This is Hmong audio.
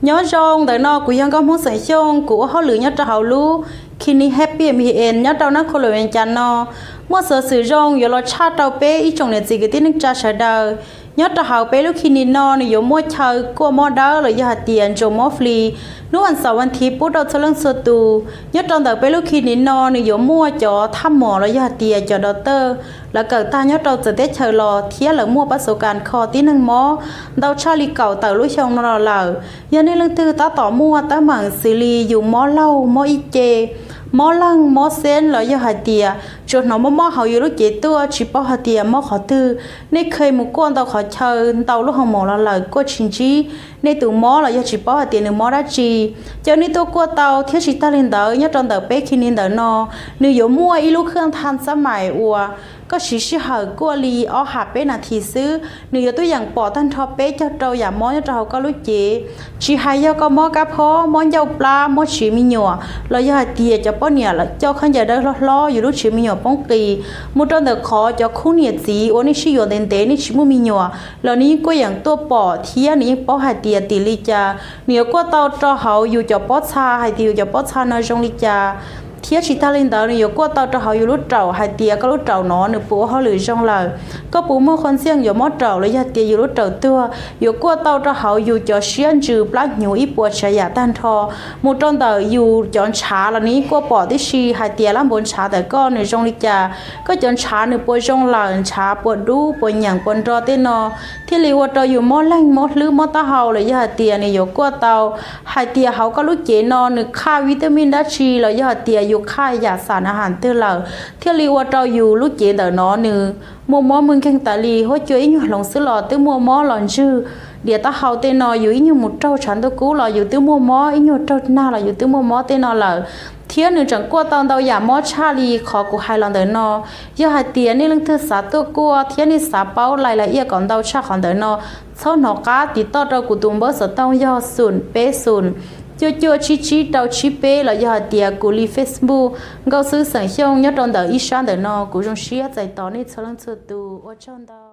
Nyob zoo, ntawm no kuv yog Nkauj Hmoob xeem Xyooj, kuv ua hauj lwm nyob rau hauv lub Kidney Happy M N nyob rau Nab Qhua Luam Vias Cas no. Muaj xov xwm zoo yuav los tshaj rau peb ib tsoom niam txiv kwv tij neej tsa sawv daws. Nyob rau hauv peb lub kidney no nws yuav muaj chaw kuaj mob dawb los yog hais tias ntsuas mob fli. Hnub vas xaum vas thiv pub rau txhua leej txhua tus. Nyob rau ntawm peb lub kidney no nws yuav muaj cov thaj mom los yog hais tias cov doctor lawv kawm tag nyob rau txawv teb chaws los thiab lawv muaj pab xov kas kho tib neeg mob ntau tshaj li kaum tawm lub xyoo no los lawm. Yog nej leej twg tab tom muaj teeb meem xws li yus mob laug, mob ib ce, mob leeg, mob xeeb los yog hais tias tsuas hnov mob mob hauv yus lub cev tuaj tsis paub hais tias mob qhov twg, nej kheev mus kuaj ntau qhov chaw, ntau lub hoo mom los lawm kuaj tsis ntsib nej tus mob los yog tsis paub hais tias nws mob dab tsi, ces nej tuaj kuaj tau thiab tsis tag li ntawd nyob rau ntawm peb kidney ntawm no, nws yuav muaj ib lub khwj thaj xab mais uas koj siv sij hawm kuaj li ob ham peb nas this xwb, nws yuav tuaj yeem pom tag nrho peb caug rau yam mob nyob rau hauv koj lub cev. Tsis hais yog koj mob kab phob, mob ncauj plab, mob tsev me nyuam, los yog hais tias cov poj niam lawv coj khaub ncaws dawb hlob hlob yus lub tsev me nyuam poob qis, mus rau ntawm qhov cov khub niam txiv uas nej sib yuav ntev ntev nej tsis muaj me nyuam, los nws yeej kuj yeem tuaj pom thiab nws yeej paub hais tias tim li cas. Nws yuav kuaj tau rau hauv yus cov pob txha hais tias yus cov pob txha no zoo li cas. Thiab tsis tag li ntawd nws yuav kuaj tau rau hauv yus lub raum hais tias koj lub raum no nws puas ua hauj lwm zoo lawm, koj puas muaj qhov ntxiaj yuav mob raum los yog tias yus lub raum tuag. Yuav kuaj tau rau hauv yus cov siab ntsws plab hnyuv ib puas tsav yam tag nrho, mus rau ntawm yus cov ntshav los nws yeej kuaj pom tib si hais tias lab npau ntshav ntawm koj nws zoo li cas, koj cov ntshav nws puas zoo lawm, ntshav puas dub puas nyeem puas nro tej no, thiaj li ua rau yus mob leeg mob hlwb mob taub hau los yog hais tias nws yuav kuaj tau hais tias hauv koj lub cev no nws qhaj vitamij dab tsi los yog hais tias yus qhaj yam xam na has twg lawm, thiaj li ua rau yus lub cev ntawm no nws muaj mob muaj nkeeg tas li. Huab cua ib nyuag hloov xwb los twb muaj mob los ntswg, diav taub hau tej no yus ib nyuag mus raug tshav ntuj kub los yus twb muaj mob, ib nyuag raug nag los yus twb muaj mob tej no lawm. Thiab nws tseem kuaj tau ntau yam mob tshaj li qhov kuv hais los ntawm no. Yog hais tias nej leej twg xav tuaj kuaj thiab nej xav paub lais laj iaj kom ntau tshaj qhov ntawm no, txhob hnov qab tiv toj rau kuv tus npawb xov tooj yog xoom peb xoom cuaj cuaj tsib tsib rau tsib peb los yog hais tias kuv li Facebook Nkauj Xwb xeem Xyooj nyob rau ntawm ib sab ntawm no. Kuv zoo siab txais tos nej txhua leej txhua tus, ua tsaug ntau.